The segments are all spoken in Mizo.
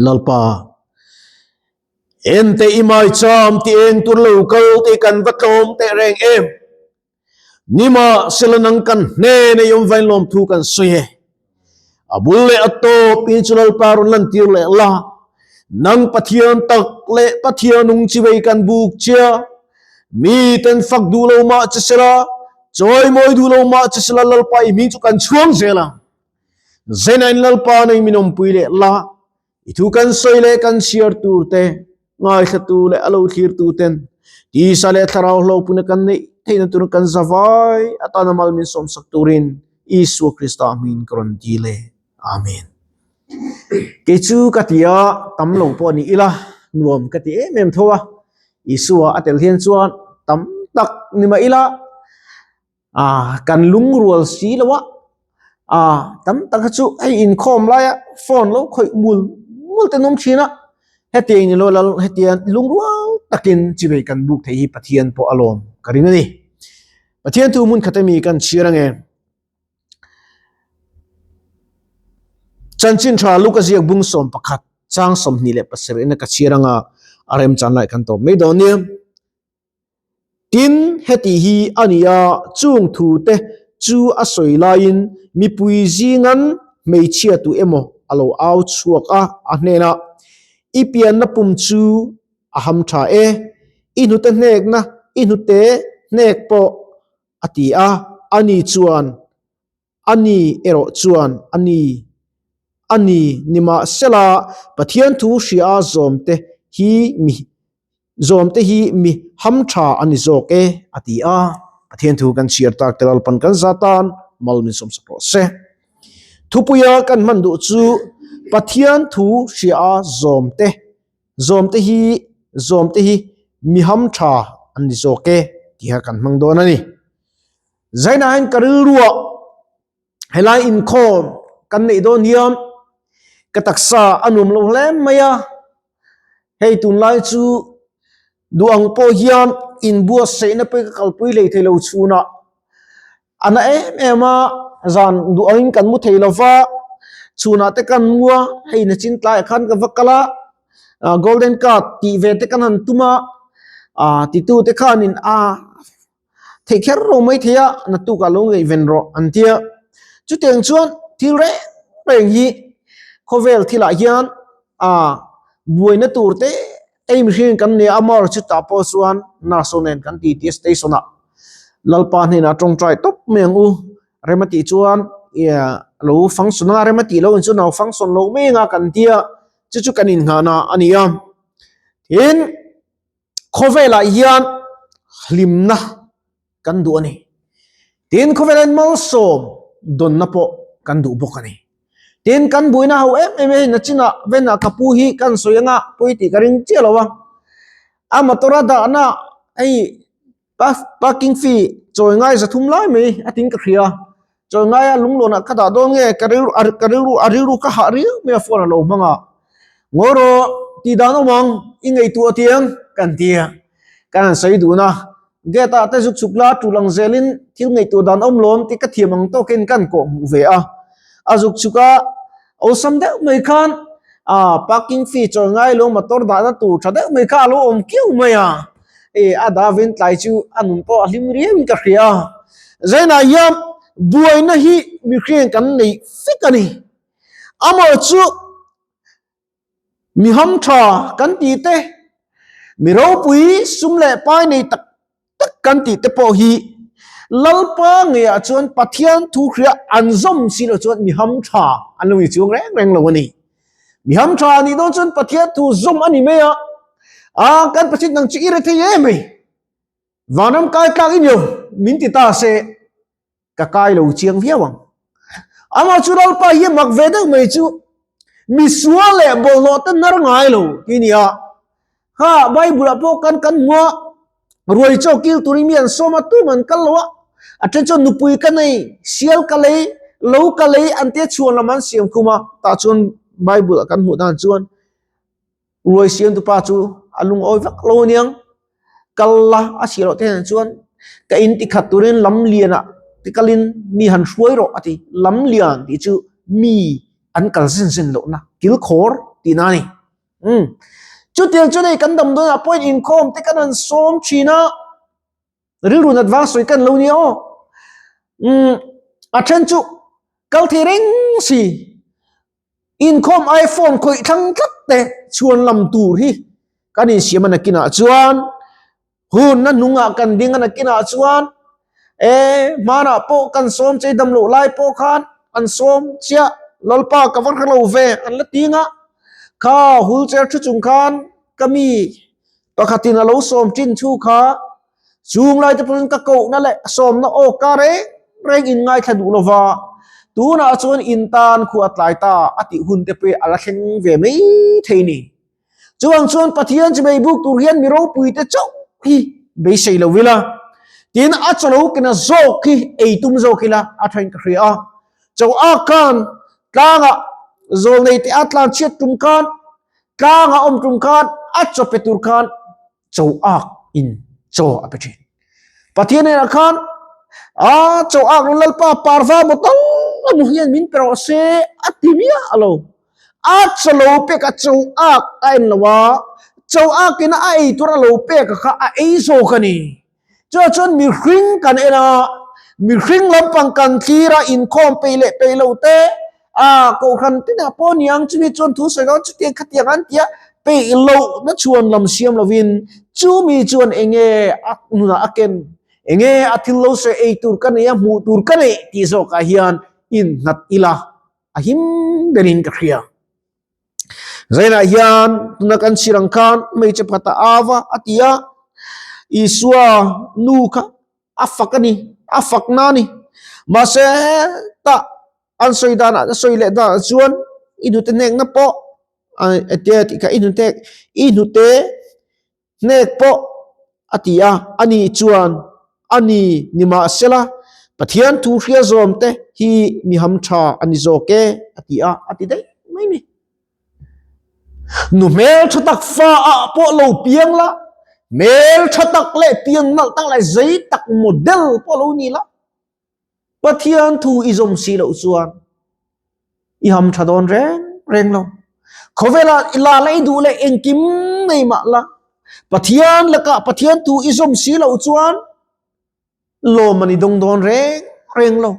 Lalpa, ente i maicham ti eng tur lo kal te kan va tlawm teh reng em. Nima sela nang kan hnena i awm vain lawmthu kan sawi e. A bul leh a tawp in chu Lalpa rawn lantir leh la. Nang Pathian tak leh Pathian nung chivei kan buk chia. Mi ten fak duh lo mah che sela, chawimawi duh lo mah che sela Lalpa i hming chu kan chhuang zel ang. Zenain Lalpa nei min awmpui leh la. I thu kan sawi leh kan chhiar tur te, ngaithlatu leh a lo thlirtu ten tisa leh thlarau hlawhpuna kan neih theihna tur kan zavai atana mal min sawmsak turin Isua Krista hmingin ka rawn dil e. Amen. Kei chu ka ti a, tam lo pawh ni ila, nuam ka ti em em tho a. Isua a tel hian chuan tam tak ni mah ila, Ah kan lungrual si lo a, ah tam tak hi chu hei inkhawm laia phone lo khawih mul mul te an awm thin a, hetiang ni lo lal hetiang lungrual takin chivei kan buk theih hi Pathian pawh a lawm ka ring a ni. Pathian thu hmun khat ami kan chhiar ange. Chanchin tha Luka ziak bung 11 chang 27 ina ka chhiar anga a remchan lai kan tawp mai dawn nia. Tin, heti hi a ni a, chung thute chu a sawi laiin mipui zingan hmeichhia tu emaw a lo au chhuak a, a hnenah, I pianna pum chu a ham tha e, i hnute hnekna i hnute hnek pawh, a ti a, ani chuan, A ni erawh chuan a ni, a ni, nimahsela Pathian thu hria a zawmte hi mi zawmte hi mi hamtha a ni zawk e, a ti a. Pathian thu kan chhiar tak te Lalpan kan za tan mal min sawmsak rawh se. Thupuia kan hman duh chu Pathian thu hria a zawmte zawmte hi zawmte hi mi hamtha an ni zawk e tiha kan hmang dawn a ni. Zainain ka rilruah helai inkhawm kan neih dawn hian ka taksa a nuam lo hle mai a, hei tunlai chu duh ang pawh hian inbuatsaihna pawh ka kalpui lei thei lo chhunah a na em em a, zan duh angin kan mu thei lo va, chhunah te kan mu a, hei nachin tlaiah khan ka va kal a, golden card tih ve te kan han tum a, titute khanin a. Theih kher ro mai thei a, naktukah lo ngaihven rawh an ti a. Chutiang chuan thil reng reng hi khawvel thilah hian ah buaina tur te ei mihring kan nia a, mar chutah pawh chuan nurse ho nen kan ti tih a station ah Lalpa hnenah tawngtai tawp mai ang u. Rem a tih chuan lo function anga rem a tih loh in chuan a lo function lo mai anga kan ti a, chu chu kan inngahna a ni a. Tin. Khawvelah hian hlimna kan duh a ni. Tin, khawvelah hian malsawm dawnna pawh kan duh bawk a ni. Tin, kan buaina ho em em hi nachinah venah ka pu hi kan sawi anga pui tih ka ring chiah lo a. A motor a dahna hei parking fee chawi ngai zathum lai mai a tin ka hria. Chawi ngaia lunglawnah ka dah dawn nge ka rilru a ka rilru a rilru ka hah riau mai a phone a lo hmang a. Ngawi rawh tih dan awm ang i ngaihtuah tiang kan ti a, kan han sawi dun a. Gate ah te zuk chhuk la tul ang zelin thil ngaihtuah dan awm lawm tih ka thiam ang tawkin kan kawh hmuh ve a. A zuk chhuk a, awlsam deuh mai khan ah parking fee chawi ngai lo motor dahna tur tha deuh mai kha a lo awm kiau mai a. E a Davin tlai chu a nun pawh a hlim riau in ka hria a. Zainah hian buaina hi mihring kan nei fek a ni. Amah chu mi hamtha kan tih te, mi ropui sum leh pai nei tak tak kan tih te pawh hi Lalpa ngeiah chuan Pathian thu hria an zawm si loh chuan mi hamtha an lo inchuang reng reng lo a ni. Mi ham tha anih dawn chuan Pathian thu zawm a ni mai a, a kan Pathian dang chu i re thei em mai. Vanram kai tlak i nio min ti ta se ka kai lo chiang viau ang. Amah chu Lalpa hi a mak ve deuh mai chu misual leh bawlhhlawh te nar ngai lo ti nia. Ha Bible ah pawh kan kan hmu a ruai chaw kil turin mi an sawm a tum an kal lo a, a then chuan nupui ka nei, sial ka lei, lo ka lei an tia chhuan lam an siam khum a, tah chuan Bible ah kan hmuh dan chuan ruai siam tupa chu a lungawi vak lo aniang, kal la a chhiah loh te hian chuan ka in ti khat turin lam lian ah te kalin mi han hruai rawh a ti, lam lian tih chu mi an kal zen zen lohna kilkhawr. tihna a ni. Umm. Chutiang chu nei kan damdawiinah pawhin inkhawm te kan han sawm thin a, rilru nat vang sawi kan lo nia aw. Umm, a then chu kal thei reng si, inkhawm ai phone khawih thlang tlat te chhuan lam tur hi kan insiam a nakinah chuan Hun na hnungah kan ding a nakinah chuan e hmanah pawh kan sawm chei dam loh lai pawh khan an sawm chiah Lalpa ka va hre lo ve an la ting a, kha wheelchair thu chung khan ka mi pakhatin a lo sawm ṭin thu kha chung lai te pawhin ka kohna leh sawmna aw ka reng reng in ngaithla duh lova tunah chuan in tan khu a tlai ta a tih hun te pawh a la thleng ve mai thei ni. Chuvang chuan Pathian chu beibuk tur hian mi ropuite chauh hi beisei lo ila, tin a chawlo kena zawk hi ei tum zawk ila a thain ka hria a. Cho a khan tlangah zawlnei te a tlan chhiat tum khan, tlangah awm tum khan a chaw pe tur khan cho ak in chaw a pe thin. Pathian hnenah khan a cho ak lo Lalpa parva maw tal emaw hian min pe rawh se a ti miah lo. A chaw lo pek a cho ak a en lo a, cho ak ina a ei tur a lo pek a kha a ei zawk a ni. Chuvang chuan mihring kan en a, mihring lampang kan thlir a, inkhawm peih leh peih lo te, a kohhran tinah pawh niang chumi chuan thu sawi dawn chutiang khatiang an tia peih loh na chhuan lam siam lovin chumi chuan enge a hnunah a ken, enge a thil lo sawi ei tur ka nei a, hmuh tur ka neih tih zawkah hian innghat ila a him berin ka hria. Zainah hian tuna kan chhir ang khan hmeichhe pakhat a au a, a ti a, Isua nu kha a fak a ni, a fakna a ni. Mahse tah an sawi danah a sawi leh danah chuan i hnute hnekna pawh a tia tih kha i hnute i hnute hnek pawh a ti a, ani chuan a ni nimahsela Pathian thu hria zawm te hi mi ham tha a ni zawk e a ti a, a ti daih mai ni. Nu hmel tha tak fa ah pawh lo piang la, hmel tha tak leh piang nalh tak leh zei tak model pawh lo ni la, Pathian thu i zawm si loh chuan i ham tha dawn reng reng lo. Khawvela i la la i duh leh engkim nei mah la, Pathian lakah Pathian thu i zawm si loh chuan lawm an i dawng dawn reng reng lo.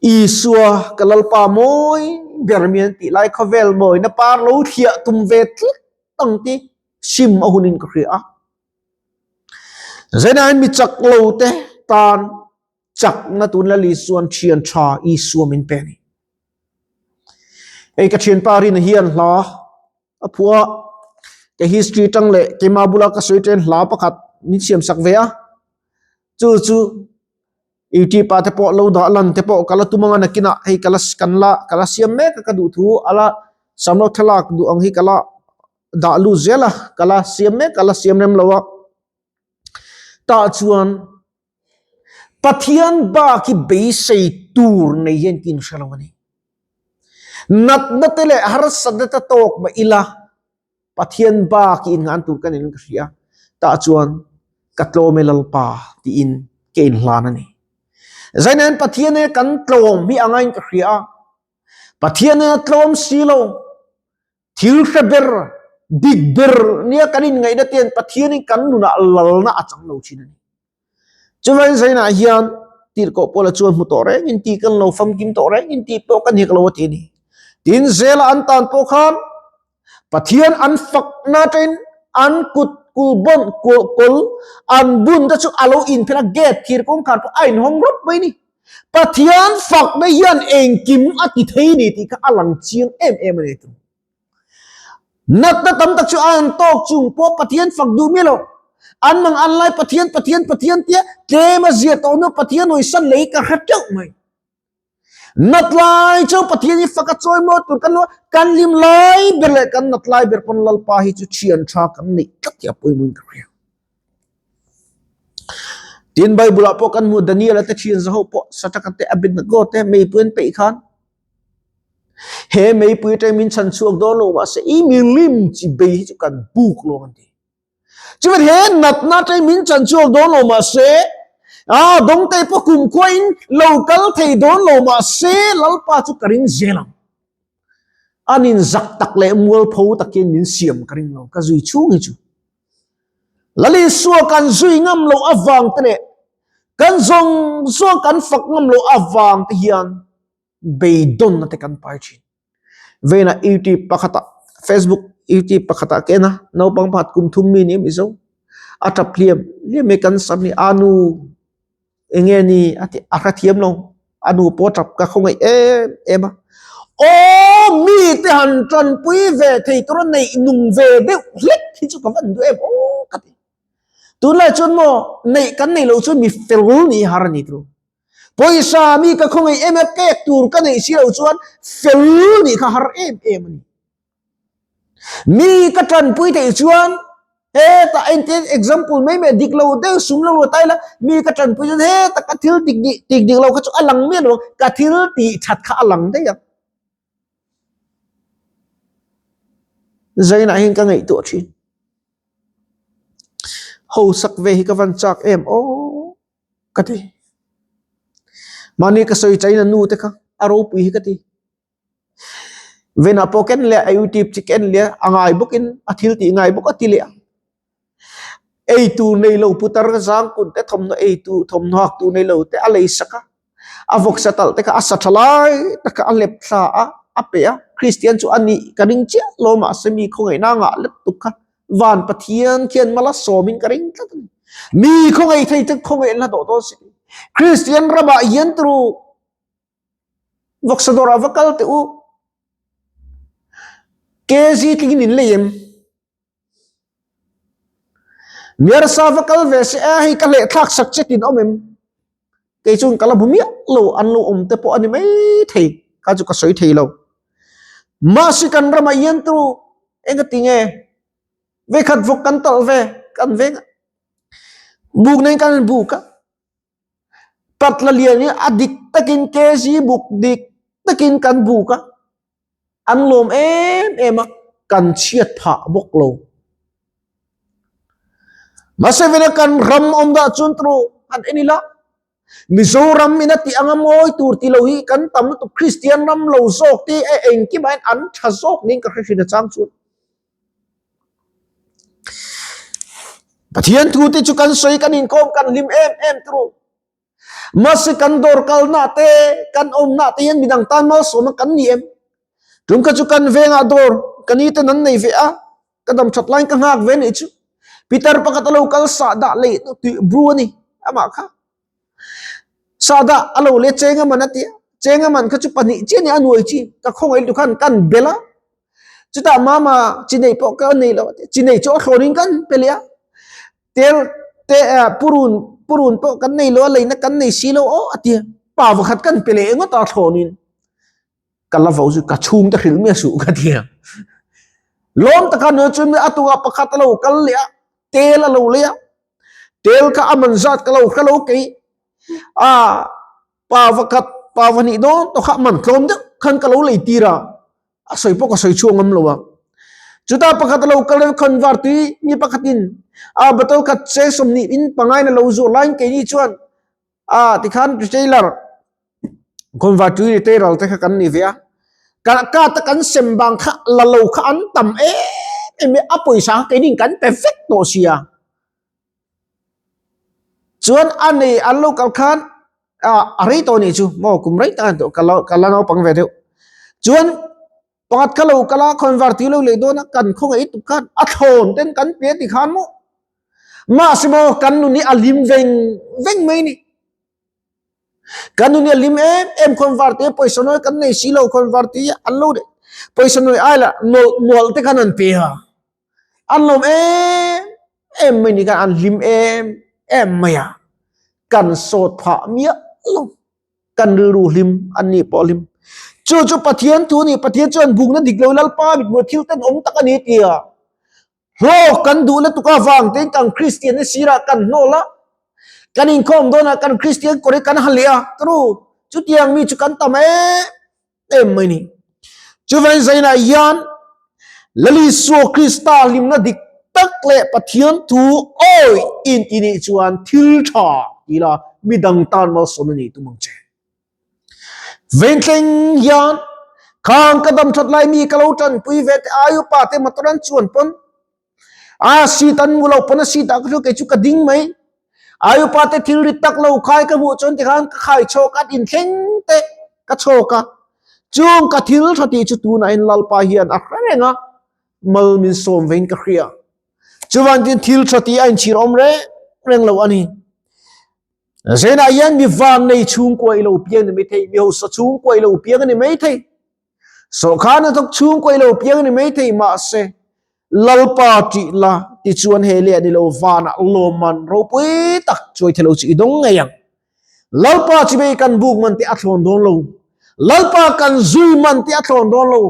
Isua ka Lalpa mawi ber mi an tih lai khawvel mawina par lo thliah tum ve tlat ang ti sim a hunin ka hria a. Zainain mi chak lo te tan chakna tun Lal Isuan thian tha Isua min pe a ni. Hei ka thianpa Rina hian hla a phuah a, ka history tang leh keimah bula ka sawi ṭhen hla pakhat min siam sak ve a, chu chu YouTube ah te pawh lo dah lan te pawh ka la tum anga nakinah hei ka la kan la ka la siam mek a ka duh thu a la samlo thlalak duh ang hi ka la dah lut zel a, ka la siam mek a la siam rem lo a, tah chuan Pathian bak hi beisei tur nei hian ka inhre lo a ni. Natna te leh harsatna te tawk mah ila Pathian bak hi inngan tur ka niin ka hria. Tah chuan ka tlawm e Lalpa tiin ka inhlan a ni. Zainain Pathian e kan tlawm hi a ngaiin ka hria a. Pathian e a tlawm si lo. Thil hre ber, dik ber nia kan inngaihna te hian Pathianin kan nunah lalna a chang lo thin a ni. Chuvangin Zainah hian tirhkoh Paula chuan hmu tawh rengin tih kan lo famkim tawh rengin tih pawh kan hek lo a ti a ni. Tin, zela an tan pawh khan Pathian an fakna atangin an kut kul bawn kul kawl an bun te chu a lo inphelh a, gate thir kawngkhar pawh a inhawng rawp mai a ni. Pathian fakna hian engkim a ti thei ni tih kha a lang chiang em em a ni tu. Natna tam tak chu a an tawk chung pawh Pathian fak duh mi lo. An mang an lai Pathian Pathian Pathian tia tlem a zia tawh hnu Pathian hawi san lei ka hre teuh mai. Nat lai chu Pathian hi fak a chawi maw tur kan kan hlim lai ber leh kan nat lai ber pawn Lalpa hi chu thian tha kan neih tlat hi a pawimawhin ka hria. Tin Bible ah pawh kan hmu Daniel te thian zaho pawh Sataka te Abednego te meipui an peih khan he meipui atang min chhan chhuak dawn lo mahse i milim chi bei hi chu kan buk lo an ti. Chuan he natna atang min chhan chhuak dawn lo mahse a dawngte pawh kumkhua in lo kal thei dawn lo mahse Lalpa chu ka ring zel ang. Anin zak tak leh mualpho takin min siam ka ring lo, ka zui chhung hi chu. Lal Isua kan zui ngam loh avang te leh kan zawng zawng kan fak ngam loh avang te hian beidawnna te kan pai thin. Vena YouTube pakhatah, Facebook YouTube pakhatah ka en a, naupang pakhat kum thum mi ni Mizo a tap hliam hliam mai kan sam hi a nu enge ni a ti a hrethiam lo a nu pawh tap ka khawngaih em em a aw mi te han tanpui ve thei tur a neih nung ve deuh hlek hi chu ka van duh em aw ka ti tunlai chuan maw neih kan neih loh chuan mi fel nih har a ni turu pawisa mi ka khawngaih em a pek tur ka neih si loh chuan fel nih kha har em em a ni. Mi ka tanpui theih chuan heta entir example mai mai dik lo deuh sum lo lo ta ila mi ka tanpui chuan heta ka thil dik dik tik dik lo kha chu a lang miah lo ang ka thil tih that kha a lang daih ang. Zainah hian ka ngaihtuah thin. Hausak ve hi ka van chak em aw ka ti. Mahni ka sawi chaina nu te kha a ropui hi ka ti. Venah pawh ken leh a youtube chi ken leh a ngai bawkin a thil tih ngai bawk a ti leh a. Ei tur nei lo putar zang kun te thawmhnaw ei tur thawmhnaw hak tur nei lo te a lei sak a, a vawksa talh te kha a sa tha lai tak kha a hlep thla a, a pe a, Kristian chu a nih ka ring chiah lo mahse mi khawngaihna a ngah let tuk kha van Pathian khian mala sawmin ka ring tlat a ni. Mi khawngaih thei te khawngaih la dawh dawn si. Kristian ramah hian turu Vawksa dawrah va kal teh u. KZ tlingin in lei em? Miarsa va kal ve se a hei ka hleh thlak sak che tin awm em? Kei chuan ka la hmu miah lo an lo awm te pawh a ni mai thei kha chu ka sawi thei lo. Mahse kan ramah hian tu engati nge vekhat vawk kan talh ve kan veng a buk nen kan buk a. Patla lian hi a dik takin KZ buk dik takin kan buk a, an lawm em em a, kan chhiat phah bawk lo. Mahse vena kan ram awm dah chuan turu han en ila, Mizoram in a tih anga mawi tur ti lo hi kan tam lutuk Kristian ram lo zawk te a engkim ah hian an tha zawk niin ka hre thin a chang chuan. Pathian thu te chu kan sawi kan inkhawm kan hlim em em turu. Mahse kan dawr kalna te kan awmna te hian midang tan malsawmna kan ni em? Tum kha chu kan vengah dawr ka ni ten an nei ve a, ka dam that laiin ka nghak ve nih chu. Pitar pakhat a lo kal sah dah leh tih bru a ni amah kha. Sahdah a lo leh chenga man a ti a, chenga man kha chu pahnih chiah a ni a nuai chi ka khawngaih lutuk khan kan bel a. Chutah mama chi nei pawh ka nei lo a ti, chi nei chu a thlawnin kan pe leh a, tel te purun purun pawh kan nei lo a leina kan nei si lo aw a ti a, pa pakhat kan pe leh ngawt a thlawnin ka la vo chu ka chhungte hrilh miah suh ka ti a. Lawm taka nuai chuan a tukah pakhat a lo kal leh a, tel a lo lei a, tel kha a man zat ka lo hre lo kei a pa vakhat pa vahnih dawn tawh kha man tlawm deuh khan ka lo lei tir a a sawi pawh ka sawi chhuak ngam lo a chutah pakhat a lo kal reng khawn var tui mi pakhatin a bottle khat cheng 20 in pangain a lo zuar laiin keini chuan a tikhan retailer khawn var tui retailer te kha kan ni ve a ka ka ta kan sem bang kha la lo kha an tam em em a pawisa kha keini kan pe vek tawh sia. Chuan a nei an lo kal khan a rei tawh nih chu maw kum rei tak a ni tawh ka lo ka la naupang ve deuh chuan pakhat kha lo kal a khawnvar tui lo leh dawn a kan khawngaih tuk khan a thlawn ten kan pe ti khan maw mahse maw kan nun hi a hlim veng veng mai ni kan nun hi a hlim em em khawnvar te pawisa nawi kan nei si lo khawnvar tui an lo pawisa nawi ai lah nawlh nawlh te khan an pe a. An lawm em em mai ni khan an hlim em em mai a, kan sawt phah miah lo, kan rilru hlim an nih pawh hlim. Chu chu Pathian thu a ni, Pathian chuan bukna dik lo Lalpa mithmuh thil ten awm tak a ni tia hlawk kan duh lutuk avang tein kan Kristian-na sirah kan hnawl a, kan inkhawm dawnah kan Kristian kawr hi kan ha leh a, turu chutiang mi chu kan tam em em mai ni. Chuvain zainah hian Lal Isua Krista hlimna dik tak leh Pathian thu awi in ti nih chuan thil tha ti la midang tan malsawmna nei tum ang che. Vengthleng hian. Khang ka dam that lai mi ka lo tanpui ve te ai upa te motor an chuan pawn a seat an mu lo pawn a seat ah ka thu kei chu ka ding mai. Ai upa te thil rit tak lo khai ka hmuh chuan tikhan ka khai chhawk a in thleng te ka chhawk a. Chung ka thil tha tih chu tunah in Lalpa hian a hre reng a, mal min sawm vein ka hria. Chuvan tin thil tha tih a inchhir awm reng reng lo a ni. Zenah hian mi van nei chhungkua i lo piang ni mai thei, mi hausa chhungkua i lo piang a ni mai thei, sawhkhan hnathawk chhungkua i lo piang a ni mai thei, mahse Lalpa ṭih la tichuan he leh ni lo vanah lawmman ropui tak chuai thei lo chu i dawng ngei ang. Lalpa chibei kan buk man te a thlawn dawn lo, Lalpa kan zui man te a thlawn dawn lo,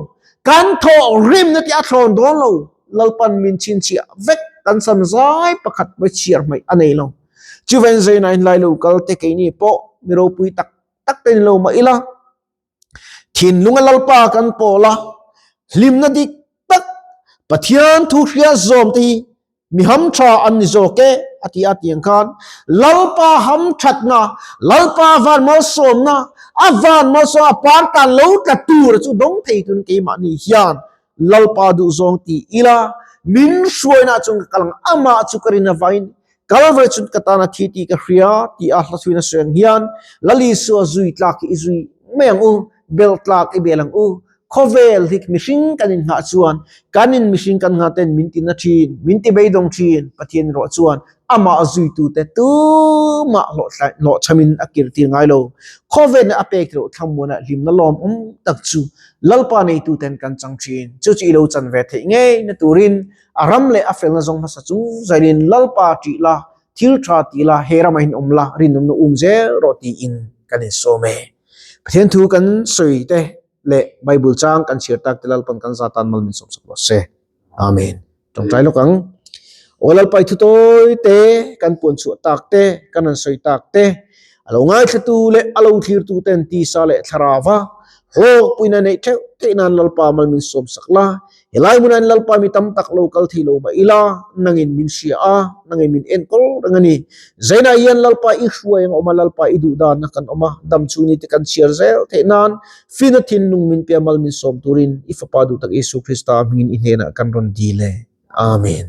kan thawh rimna te a thlawn dawn lo, Lalpan min chhinchhiah vek kan sam zai pakhat mai chhiar hmaih a nei lo. Chuven Zaina in lai lo kal te keini pawh mi ropui tak tak te ni lo mah ila, thinlunga Lalpa kan pawl a, hlimna dik tak Pathian thu hria zawm te hi mi ham tha an ni zawk e a ti a tiang khan Lalpa ham thatna, Lalpa van malsawmna, a van malsawm a par tan lo tla tur chu dawng thei tun keimahni hian Lalpa duhzawng ti ila min hruaina chung ka kal ang amah chu ka rin avangin Kalvari chu ka tana thi tih ka hria tih a hla chhuina sawi ang hian Lal Isua zui tlak hi i zui mai ang u, bel tlak i bel ang u. Khawvel hi mihring kan inngah chuan kan in mihring kan nghah ten min ti na thin, min ti beidawng thin, Pathian erawh chuan amah zuitute tumah hlawhchhamin a kir tir ngai lo. Khawvelna a pek loh thlamuana hlimna lawmawm tak chu Lalpa neituten kan chang thin. Chu chu i lo chan ve theih ngei na turin A ram leh a felna zawng hmasa chung zailin Lalpa ṭih la, thil ṭha ti la, he ramah hin awm la, rinawmna um zel rawh tiin kan insawm e. Pathian thu kan sawi te leh Bible chang kan chhiar tak te Lalpan kan za tan mal min sawm sak rawh se. Amen. Tawngtai lawk ang. Aw Lalpa i thu tawi te kan puan chhuah tak te, kan han sawi tak te, a lo ngaithlatu leh a lo thlirtu ten tisa leh thlarauva hlawkpuina neih theuh theih nan Lalpa mal min sawm sak la, Helai hmunah hian Lalpa mi tam tak lo kal thei lo mah ila, nangin min hria a, nangin min enkawl reng a ni. Zainah hian Lalpa i hruai ang awm a, Lalpa i duh danna kan awm a, dam chhung ni te kan chhiar zel theih nan fina thinlung min pe a, mal min sawm turin i Fapa duh tak Isu Krista hmingin i hnenah kan rawn dil e. Amen.